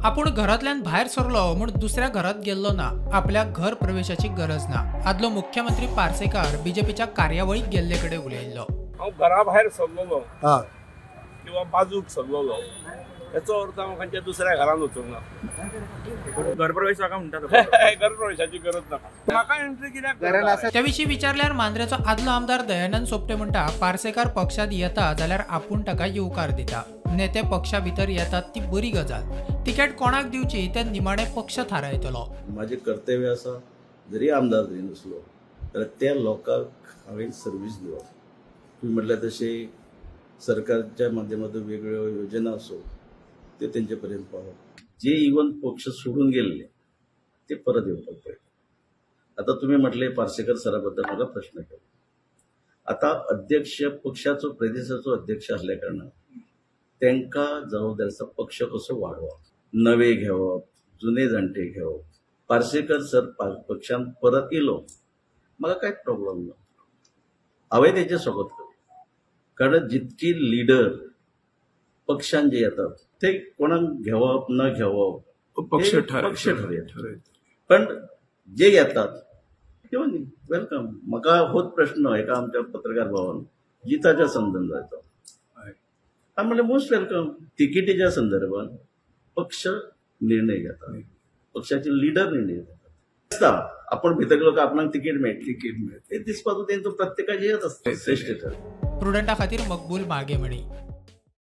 आपूण घरांतल्यान भायर सरलो म्हूण दुसऱ्या घरात गेल्लो ना, आपल्या घर प्रवेशाची गरज ना. आदलो मुख्यमंत्री पार्सेकार बीजेपीच्या कार्यावळीक गेल्ले कडेन उलयल्लो. हांव घरा भायर सरलेलो किंवा बाजूक सरलेलो हेचो अर्थ हांव खंयच्या दुसऱ्या घरान वचूंक ना. घरप्रवेश नाका म्हणटात, घरप्रवेशाची गरज नाका, म्हाका एंट्री कित्याक? त्या विशीं विचारल्यार मांद्रेचो आदलो आमदार दयानंद सोपटे म्हणटा, पार्सेकार पक्षात येता जाल्यार आपूण ताका येवकार दिता. नेते पक्षा भितर येतात ती बरी गजाल, तिकेट कोणाक दिवची ते निमाणे पक्ष थारायतलो. माझे कर्तव्य आसा, जरी आमदार जरी नसलो जाल्यार त्या लोकांक हांवें सर्वीस दिवप. तुमी म्हटल्यार तशें सरकारच्या माध्यमातून वेगवेगळ्यो योजना आसो ते तेंचे पर्यंत पावप. जे इवन पक्ष सोडून गेल्ले ते परत येवपाक पळय. आतां तुमी म्हटले पार्सेकर सरा बद्दल म्हाका प्रश्न केलो. आतां अध्यक्ष पक्षाचो प्रदेशाचो अध्यक्ष आसल्या कारणान तांकां जबाबदारी आसा पक्ष कसो वाडोवप, नवे घेवप, जुने जाणटे घेवप. पार्सेकर सर पक्षान परत येयलो म्हाका कांयच प्रॉब्लम ना, हांवें तेजें स्वागत केलें. कारण जितकी लिडर पक्षान जे येतात ते कोणाक घेवप न घेवप पक्ष ठरयता, पण जे येतात किंवा welcome. म्हाका होच प्रश्न एका आमच्या पत्रकार भावान जिताच्या संदर्भात हांवें म्हणलें मोस्ट welcome. तिकेटीच्या संदर्भात पक्ष निर्णय घेता, पक्षाचे लिडर निर्णय घेतात. आपण भितर गेलो काय आपणाक तिकीट मेळटली, तिकीट मेळटली ते दिसपाचो तेंचो प्रत्येकाचे हेच आसता श्रेश्ठ. प्रुडंटा खातीर मकबूल मागे म्हणी.